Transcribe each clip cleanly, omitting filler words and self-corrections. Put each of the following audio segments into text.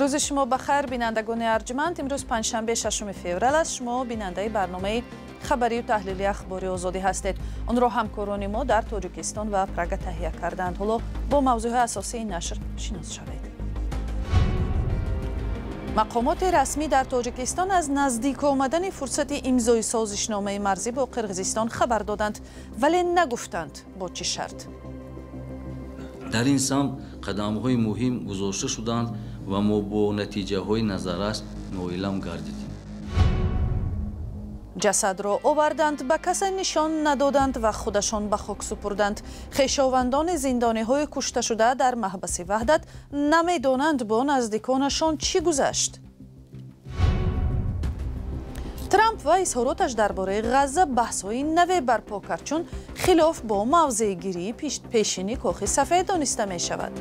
Рӯзи шумо ба хайр, бинандагони арҷманд. Имрӯз панҷшанбе, 6 феврал аст. Шумо бинандаи барномаи хабарию таҳлили Ахбори Озодӣ ҳастед. Онро ҳамкорони мо дар Тоҷикистон ва Прага таҳия кардаанд. Ҳоло бо мавзӯъҳои асосии нашр шинос шавед. Мақомоти расмӣ дар Тоҷикистон аз наздик омадани фурсати имзои созишномаи марзӣ бо Қирғизистон хабар доданд, вале нагуфтанд, бо чӣ шарт. Дар ин самт қадамҳои муҳим гузошта шуданд ва мо бо натиҷаҳои назаррас ноилам гардидем. Ҷасадро оварданд, ба касе нишон надоданд ва худашон ба хок супурданд. Хешовандони зиндониҳои кушташуда дар маҳбаси Ваҳдат намедонанд, бо наздиконашон чӣ гузашт. Трамп ва изҳороташ дар бораи Ғазза баҳсҳои наве барпо кард, чун хилоф бо мавзеъгирии пешини Кохи Сафед дониста мешавад.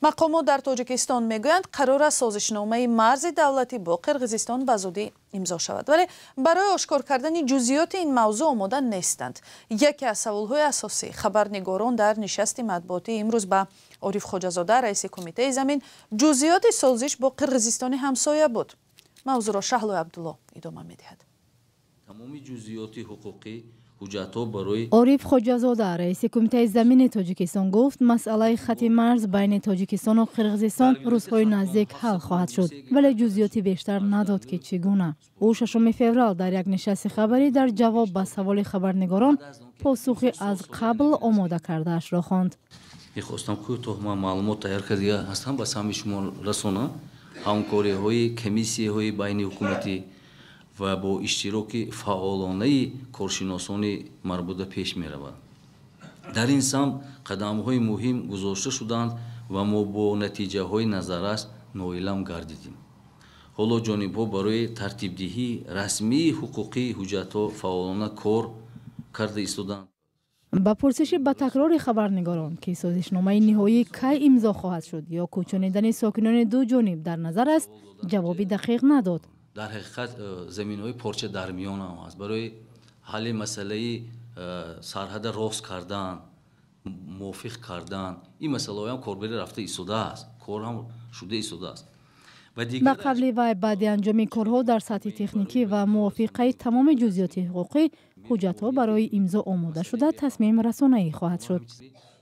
Мақомот дар Тоҷикистон мегӯянд, қарор аст созишномаи марзи давлатӣ бо Қирғизистон ба зудӣ имзо шавад, вале барои ошкор кардани ҷузъиёти ин мавзӯъ омода нестанд. Яке аз саволҳои асосии хабарнигорон дар нишасти матбуотии имрӯз ба Ориф Хоҷазода, раиси Кумитаи замин, ҷузъиёти созиш бо Қирғизистони ҳамсоя буд. Мавзӯъро Шаҳлои Абдулло идома медиҳад. Тамоми ҷузъиёти ҳуқуқӣ, ҳуҷҷатҳо барои Ориф Хоҷазода, раиси Кумитаи замини Тоҷикистон, гуфт, масъалаи хати марз байни Тоҷикистону Қирғизистон рӯзҳои наздик ҳал хоҳад шуд, вале ҷузъиёти бештар надод, ки чӣ гуна. Ӯ 6 феврал дар як нишасти хабарӣ дар ҷавоб ба саволи хабарнигорон посухи аз қабл омода кардаашро хонд. Мехостам кӯтоҳ ман маълумот тайёр карда ҳастам, ба самъи шумо расонам. Ҳамкориҳои комиссияҳои байниҳукуматӣ ва бо иштироки фаъолонаи коршиносони марбута пеш меравад. Дар ин самт қадамҳои муҳим гузошта шуданд ва мо бо натиҷаҳои назаррас ноилам гардидем. Ҳоло ҷонибҳо барои тартибдиҳии расмии ҳуқуқии ҳуҷҷатҳо фаъолона кор карда истоданд. Ба пурсиши ба такрори хабарнигорон, ки созишномаи ниҳоӣ кай имзо хоҳад шуд ё кӯчонидани сокинони ду ҷониб дар назар аст, ҷавоби дақиқ надод. Дар ҳақиқат, заминҳои порча дар миён ҳам аст. Барои ҳалли масъалаи сарҳада рост кардан, мувофиқ кардан, ин масъалаҳоям корбарӣ рафта истодааст, кор ҳам шуда истодааст. Ба қавли вай, баъди анҷоми корҳо дар сатҳи техникӣ ва мувофиқаи тамоми ҷузъиёти ҳуқуқӣ, ҳуҷҷатҳо барои имзо омода шуда, тасмим расонаӣ хоҳад шуд.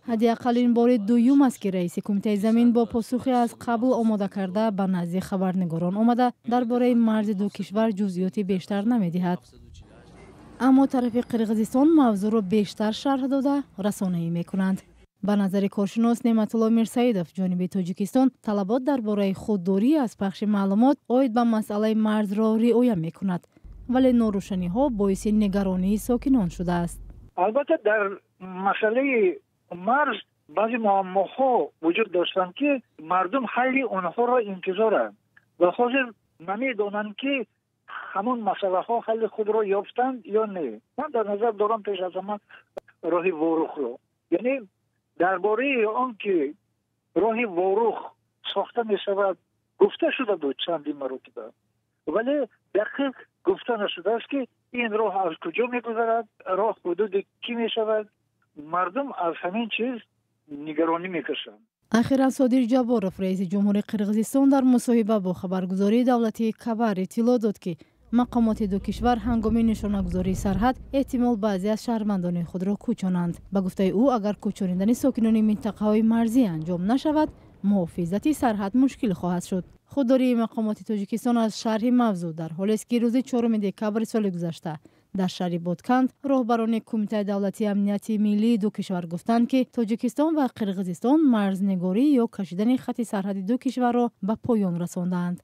Ҳадди ақал ин бори дуюм аст, ки раиси Кумитаи замин бо посухе аз қабл омода карда ба назди хабарнигорон омада, дар бораи марзи ду кишвар ҷузъиёти бештар намедиҳад. Аммо тарафи Қирғизистон мавзӯъро бештар шарҳ дода, расонаӣ мекунанд. Ба назари коршинос Неъматулло Мирсаидов, ҷониби Тоҷикистон талабот дар бораи худдорӣ аз пахши маълумот оид ба масъалаи марзро риоя мекунад, вале норӯшаниҳо боиси нигаронии сокинон шудааст. Албатта, дар масъалаи марз баъзе муаммоҳо вуҷуд доштанд, ки мардум ҳалли онҳоро интизоранд ва ҳозир намедонанд, ки ҳамон масъалаҳо ҳалли худро ёфтанд ё не. Ман дар назар дорам пеш аз ҳама роҳи Ворухро, яъне дар бораи он ки роҳи Ворух сохта мешавад, гуфта шуда буд чандин маротиба, вале дақиқ гуфта нашудааст, ки ин роҳ аз куҷо мегузарад, роҳ ҳудуди кӣ мешавад. Мардум аз ҳамин чиз нигаронӣ мекашанд. Ахиран Содир Ҷаборов, раиси ҷумҳури Қирғизистон, дар мусоҳиба бо хабаргузории давлатии Кабар иттилоъ дод, ки мақомоти ду кишвар ҳангоми нишонагузории сарҳад эҳтимол баъзе аз шаҳрвандони худро кӯчонанд. Ба гуфтаи ӯ, агар кӯчонидани сокинони минтақаҳои марзӣ анҷом нашавад, муҳофизати сарҳад мушкил хоҳад шуд. Худдории мақомоти Тоҷикистон аз шарҳи мавзӯъ дар ҳолест, ки рӯзи 4 декабри соли гузашта дар шаҳри Ботканд роҳбарони Кумитаи давлатии амнияти миллии ду кишвар гуфтанд, ки Тоҷикистон ва Қирғизистон марзнигорӣ ё кашидани хати сарҳади ду кишварро ба поён расондаанд.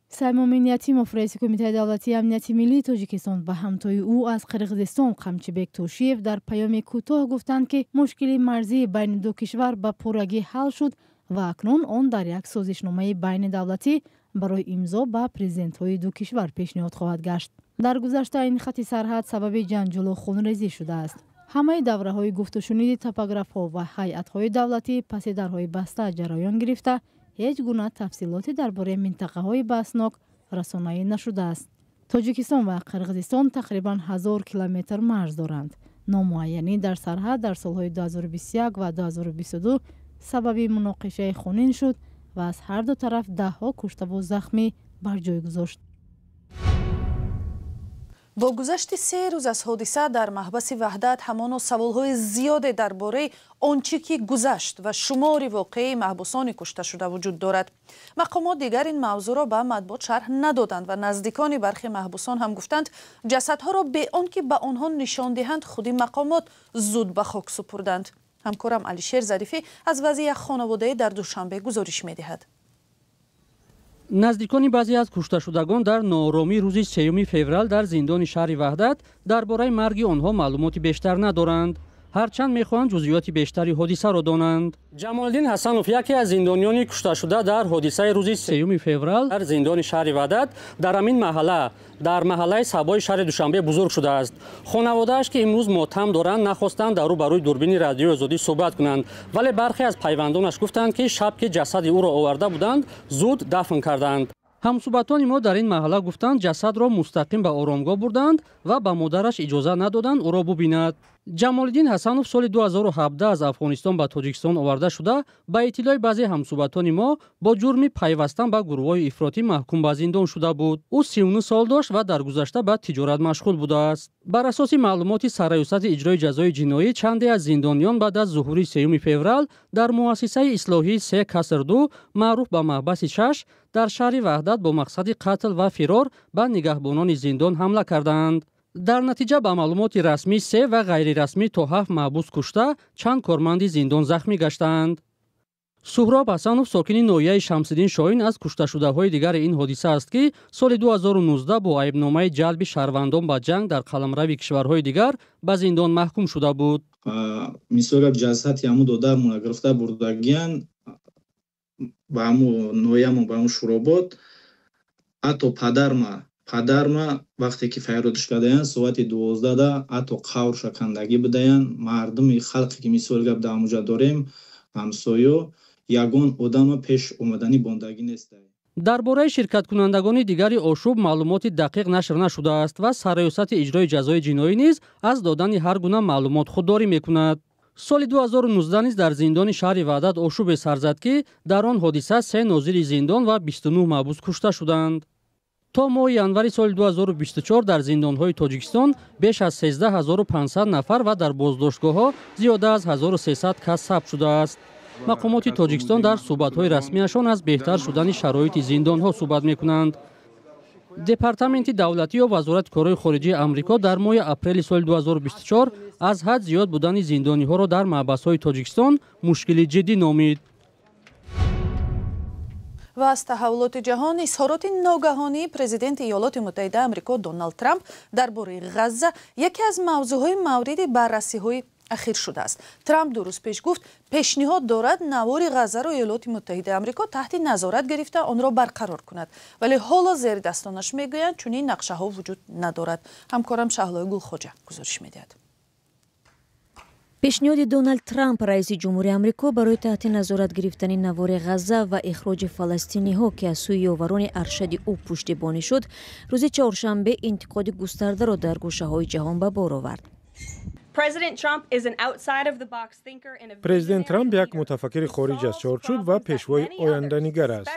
Саймумин Ятимов, раиси Кумитаи давлатии амнияти миллии Тоҷикистон, ва ҳамтои ӯ аз Қирғизистон Қамчибек Тошиев дар паёми кӯтоҳ гуфтанд, ки мушкили марзии байни ду кишвар ба пуррагӣ ҳал шуд ва акнун он дар як созишномаи байнидавлатӣ барои имзо ба президентҳои ду кишвар пешниҳод хоҳад гашт. Дар гузашта ин хати сарҳад сабаби ҷанҷолу хунрезӣ шудааст. Ҳамаи давраҳои гуфтушуниди топографҳо ва ҳайатҳои давлатӣ паси дарҳои баста ҷараён гирифта, ҳеҷ гуна тафсилоте дар бораи минтақаҳои баҳснок расонаӣ нашудааст. Тоҷикистон ва Қирғизистон тақрибан 1000 километр марз доранд. Номуайянӣ дар сарҳад дар солҳои 2021 ва 2022 Сабаби муноқишаи хунин шуд ва аз ҳар ду тараф даҳҳо куштаву захмӣ бар ҷой гузошт. Бо гузашти 3 рӯз аз ҳодиса дар маҳбаси Ваҳдат, ҳамоно саволҳои зиёде дар бораи он чӣ ки гузашт ва шумори воқеии маҳбусони кушташуда вуҷуд дорад. Мақомот дигар ин мавзӯъро ба матбуот шарҳ надоданд ва наздикони бархи маҳбусон ҳам гуфтанд, ҷасадҳоро бе он ки ба онҳо нишон диҳанд, худи мақомот зуд ба хок супурданд. Ҳамкорам Алишер Зарифӣ аз вазъи як хонаводае дар Душанбе гузориш медиҳад. Наздикони баъзе аз кушташудагон дар нооромии рӯзи 3 феврал дар зиндони шаҳри Ваҳдат дар бораи марги онҳо маълумоти бештар надоранд, ҳарчанд мехоҳанд ҷузъиёти бештари ҳодисаро донанд. Ҷамолиддин Ҳасанов яке аз зиндониёни кушташуда дар ҳодисаи рӯзи 3 феврал дар зиндони шаҳри Ваҳдат дар ҳамин маҳалла, дар маҳаллаи Сабои шаҳри Душанбе бузург шудааст. Хонаводааш, ки имрӯз мотам доранд, нахостанд дар рӯ ба рӯи дурбини Радиои Озодӣ суҳбат кунанд, вале бархе аз пайвандонаш гуфтанд, ки шаб, ки ҷасади ӯро оварда буданд, зуд дафн карданд. Ҳамсӯҳбатони мо дар ин маҳалла гуфтанд, ҷасадро мустақим ба оромгоҳ бурданд ва ба модараш иҷоза надоданд ӯро бубинад. Ҷамолиддин Ҳасанов соли 2017 аз Афғонистон ба Тоҷикистон оварда шуда, ба иттилои баъзе ҳамсӯҳбатони мо, бо ҷурми пайвастан ба гурӯҳҳои ифротӣ маҳкум ба зиндон шуда буд. Ӯ 39 сол дошт ва дар гузашта ба тиҷорат машғул будааст. Бар асоси маълумоти Сарраёсати иҷрои ҷазои ҷиноӣ, чанде аз зиндониён баъд аз зуҳури 3 феврал дар муассисаи ислоҳии 3-2, маъруф ба маҳбаси шаш, дар шаҳри Ваҳдат бо мақсади қатл ва фирор ба нигаҳбонони зиндон ҳамла кардаанд. Дар натиҷа, ба маълумоти расмӣ се ва ғайрирасмӣ то ҳафт маҳбус кушта, чанд корманди зиндон захмӣ гаштаанд. Суҳроб Ҳасанов, сокини ноҳияи Шамсиддин Шоҳин, аз кушташудаҳои дигари ин ҳодиса аст, ки соли 2019 бо айбномаи ҷалби шаҳрвандон ба ҷанг дар қаламрави кишварҳои дигар ба зиндон маҳкум шуда буд. Мисол, ҷасади ҳамун додармона гирифта бурдагиян ба ҳамун ноҳиямон, ба ҳамун Шуробод. Ҳатто падарма вақте ки фарёдш кардаянд, соати 12-да ҳатто қаврша кандагӣ будаянд. Мардуми халқе ки, мисол гап, дар ҳамуҷа дорем ҳамсоё, ягон одама пеш омаданӣ бондагӣ нестай. Дар бораи ширкаткунандагони дигари ошӯб маълумоти дақиқ нашр нашудааст ва Сарраёсати иҷрои ҷазои ҷиноӣ низ аз додани ҳар гуна маълумот худдорӣ мекунад. Соли 2019 низ дар зиндони шаҳри Ваҳдат ошӯбе сар зад, ки дар он ҳодиса се нозири зиндон ва 29 маҳбус кушта шуданд. То моҳи январи соли 2024 дар зиндонҳои Тоҷикистон беш аз 13 500 нафар ва дар боздоштгоҳҳо зиёда аз 1300 кас сабт шудааст. Мақомоти Тоҷикистон дар суҳбатҳои расмиашон аз беҳтар шудани шароити зиндонҳо суҳбат мекунанд. Департаменти давлатӣ ё Вазорати корҳои хориҷии Амрико дар моҳи апрели соли 2024 аз ҳад зиёд будани зиндониҳоро дар маҳбасҳои Тоҷикистон мушкили ҷиддӣ номид. Ва аз таҳаввулоти ҷаҳон: изҳороти ногаҳонии президенти Иёлоти Муттаҳидаи Амрико Доналд Трамп дар бораи Ғазза яке аз мавзӯъҳои мавриди баррасиҳои ахир шудааст. Трамп 2 рӯз пеш гуфт, пешниҳод дорад навори Ғаззаро Иёлоти Муттаҳидаи Амрико таҳти назорат гирифта, онро барқарор кунад, вале ҳоло зердастонаш мегӯянд, чунин нақшаҳо вуҷуд надорад. Ҳамкорам Шаҳлои Гулхоҷа гузориш медиҳад. Пешниҳоди Доналд Трамп, раиси ҷумҳури Амрико, барои таҳти назорат гирифтани навори Ғазза ва ихроҷи фаластиниҳо, ки аз сӯи ёварони аршади ӯ пуштибонӣ шуд, рӯзи чоршанбе интиқоди густардаро дар гӯшаҳои ҷаҳон ба бор овард. Президент Трамп як мутафаккири хориҷ аз чорчӯб ва пешвои оянданигар аст.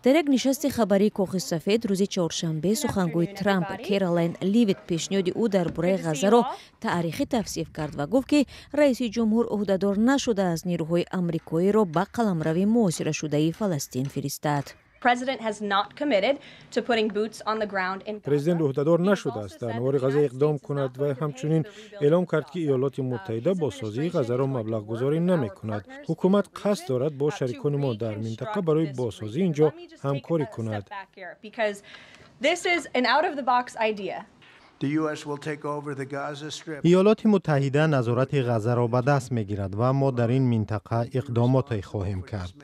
Дар як нишасти хабарии Кохи Сафед рӯзи чоршанбе сухангӯи Трамп Керолайн Ливит пешниҳоди ӯ дар бораи Ғаззаро таърихӣ тавсиф кард ва гуфт, ки раиси ҷумҳур ӯҳдадор нашудааст нерӯҳои амрикоиро ба қаламрави муҳосирашудаи Фаластин фиристад. Президент ӯҳдадор нашудааст дар навори Ғазза иқдом кунад ва ҳамчунин эълом кард, ки Иёлоти Муттаҳида бозсозии Ғаззаро маблағгузорӣ намекунад. Ҳукумат қасд дорад бо шарикони мо дар минтақа барои бозсозии ин ҷо ҳамкорӣ кунад. Иёлоти Муттаҳида назорати Ғаззаро ба даст мегирад ва мо дар ин минтақа иқдомоте хоҳем кард.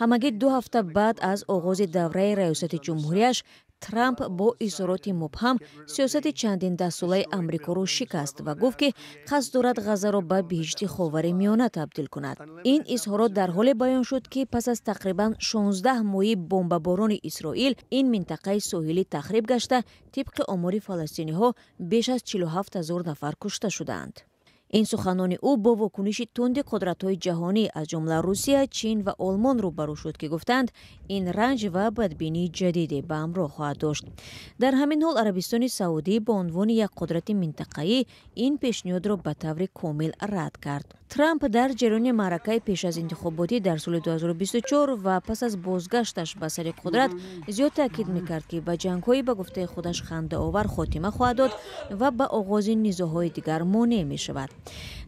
Ҳамагӣ 2 ҳафта баъд аз оғози давраи раёсати ҷумҳурияш, Трамп бо изҳороти мубҳам сиёсати чандин даҳсолаи Амрикоро шикаст ва гуфт, ки қасд дорад Ғаззаро ба биҳишти Ховари Миёна табдил кунад. Ин изҳорот дар ҳоле баён шуд, ки пас аз тақрибан 16 моҳи бомбаборони Исроил ин минтақаи соҳилӣ тахриб гашта, тибқи омори фаластиниҳо беш аз 47 ҳазор нафар кушта шудаанд. Ин суханони ӯ бо вокуниши тунди қудратҳои ҷаҳонӣ аз ҷумла Русия, Чин ва Олмон рӯбарӯ шуд, ки гуфтанд ин ранҷ ва бадбинии ҷадиде ба ҳамроҳ хоҳад дошт. Дар ҳамин ҳол Арабистони Саудӣ ба унвони як қудрати минтақаӣ ин пешниҳодро ба таври комил рад кард. Трамп дар ҷараёни маъракаи пеш аз интихоботӣ дар соли 2024 ва пас аз бозгашташ ба сари қудрат зиёд таъкид мекард, ки ба ҷангҳои ба гуфтаи худаш хандаовар хотима хоҳад дод ва ба оғози низоъҳои дигар монеъ мешавад.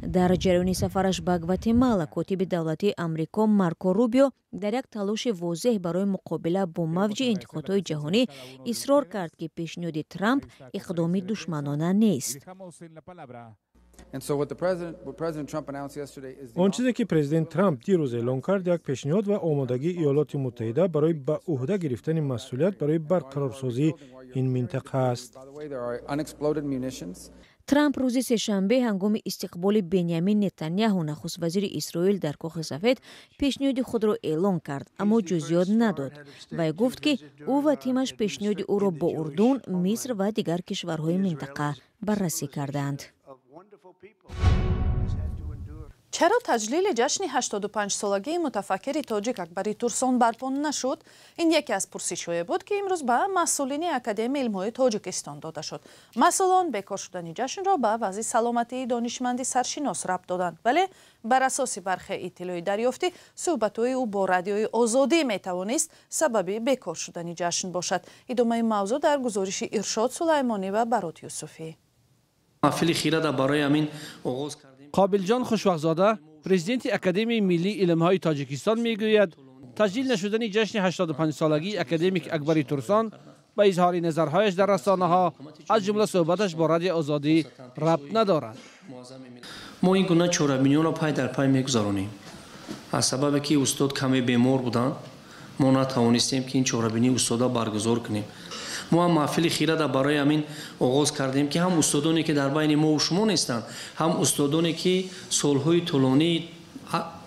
Дар ҷараёни сафараш ба Гватемала котиби давлатии Амрико Марко Рубио дар як талоши возеҳ барои муқобила бо мавҷи интиқодҳои ҷаҳонӣ исрор кард, ки пешниҳоди Трамп иқдоми душманона нест. Он чизе ки президент Трамп дирӯз эълон кард, як пешниҳод ва омодагии Иёлоти Муттаҳида барои ба ӯҳда гирифтани масъулият барои барқарорсозии ин минтақа аст. Трамп рӯзи сешанбе ҳангоми истиқболи Бенямин Нетаняҳу, нахуствазири Исроил, дар Кохи Сафед пешниҳоди худро эълон кард, аммо ҷузъиёт надод. Вай гуфт, ки ӯ ва тимаш пешниҳоди ӯро бо Урдун, Миср ва дигар кишварҳои минтақа баррасӣ кардаанд. Чаро таҷлили ҷашни 85-солагии мутафаккири тоҷик Акбари Турсон барпо нашуд? Ин яке аз пурсишҳое буд, ки имрӯз ба масъулини Академияи илмҳои Тоҷикистон дода шуд. Масъулон бекор шудани ҷашнро ба вазъи саломатии донишманди саршинос рабт доданд, вале бар асоси бархе иттилои дарёфтӣ суҳбатҳои ӯ бо Радиои Озодӣ метавонист сабаби бекор шудани ҷашн бошад. Идомаи мавзӯъ дар гузориши Иршод Сулаймонӣ ва Барот Юсуфӣ. Маҳфили хирада барои ҳамин оғоз кардем. Қобилҷон Хушвақтзода, президенти Академияи миллии илмҳои Тоҷикистон, мегӯяд таҷлил нашудани ҷашни 85-солагии академик Акбари Турсон ба изҳори назарҳояш дар расонаҳо, аз ҷумла суҳбаташ бо Радиои Озодӣ, рабт надорад. Мо ин гуна чорабиниёнро пай дар пай мегузаронем. Аз сабабе ки устод каме бемор буданд, мо натавонистем ки ин чорабинии устода баргузор кунем. Мо ҳам маҳфили хирада барои ҳамин оғоз кардем, ки ҳам устодоне ки дар байни мо шумо нестанд, ҳам устодоне ки солҳои тӯлонӣ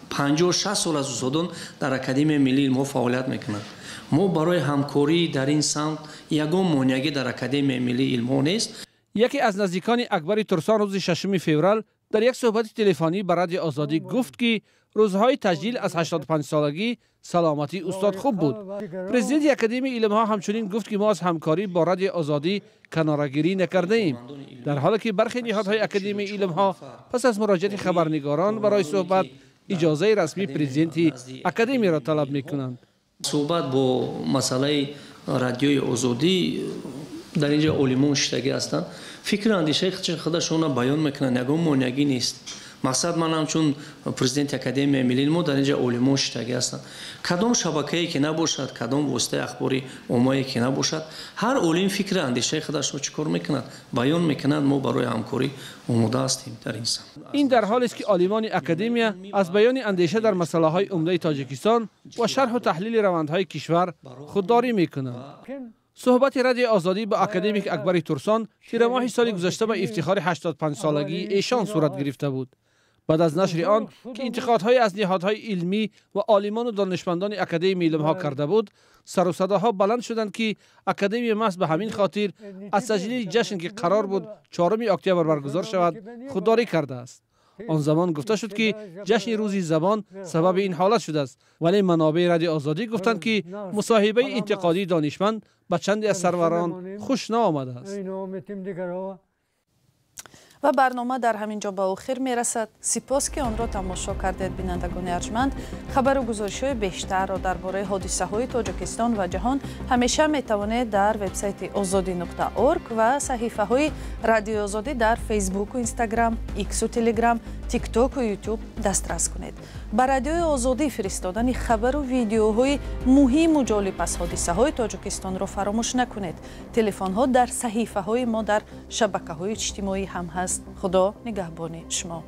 50-60 сол аз устодон дар Академияи миллии илмҳо фаъолият мекунанд. Мо барои ҳамкорӣ дар ин самт ягон монеагӣ дар Академияи миллии илмҳо нест. Яке аз наздикони Акбари Турсон рӯзи 6 феврал дар як суҳбати телефонӣ ба Радиои Озодӣ гуфт, ки рӯзҳои таҷлил аз 85-солагӣ саломатии устод хуб буд. Президенти Академияи илмҳо ҳамчунин гуфт, ки мо аз ҳамкорӣ бо Радиои Озодӣ канорагирӣ накардаем, дар ҳоле ки бархе ниҳодҳои Академияи илмҳо пас аз муроҷиати хабарнигорон барои суҳбат иҷозаи расмии президенти академияро талаб мекунанд. Суҳбат бо масъалаи Радиои Озодӣ дар инҷа олимон шиштагӣ ҳастанд, фикру андешаи худашонро баён мекунанд, ягон монеагӣ нест. Мақсад ман ҳамчун президенти Академияи миллии мо дар инҷа олимон шиштагӣ ҳастанд. Кадом шабакае ки набошад, кадом воситаи ахбори оммае ки набошад, ҳар олим фикру андешаи худашро чӣ кор мекунад, баён мекунад. Мо барои ҳамкорӣ омода ҳастем дар ин самт. Ин дар ҳолест ки олимони академия аз баёни андеша дар масъалаҳои умдаи Тоҷикистон ва шарҳу таҳлили равандҳои кишвар худдорӣ мекунанд. Суҳбати Радиои Озодӣ ба академик Акбари Турсон тирамоҳи соли гузашта ба ифтихори 85-солагии эшон сурат гирифта буд. Баъд аз нашри он ки интиқодҳое аз ниҳодҳои илмӣ ва олимону донишмандони Академияи илмҳо карда буд, сару садоҳо баланд шуданд, ки академия маҳз ба ҳамин хотир аз таҷлили ҷашн, ки қарор буд 4 октябр баргузор шавад, худдорӣ кардааст. Он замон гуфта шуд, ки ҷашни рӯзи забон сабаби ин ҳолат шудааст, вале манобеи Радиои Озодӣ гуфтанд, ки мусоҳибаи интиқодии донишманд ба чанде аз сарварон хуш наомадааст. Ва барнома дар ҳамин ҷо ба охир мерасад. Сипос, ки онро тамошо кардед, бинандагони арҷманд. Хабару гузоришҳои бештарро дар бораи ҳодисаҳои Тоҷикистон ва ҷаҳон ҳамеша метавонед дар вебсайти ozodi.org ва саҳифаҳои Радиои Озодӣ дар Фейсбуку Инстаграм, Иксу Телеграм, Тиктоку Ютуб дастрас кунед. Ба Радиои Озодӣ фиристодани хабару видеоҳои муҳиму ҷолиб аз ҳодисаҳои Тоҷикистонро фаромӯш накунед. Телефонҳо дар саҳифаҳои мо дар шабакаҳои иҷтимоӣ ҳам ҳаст. Худо нигаҳбони шумо.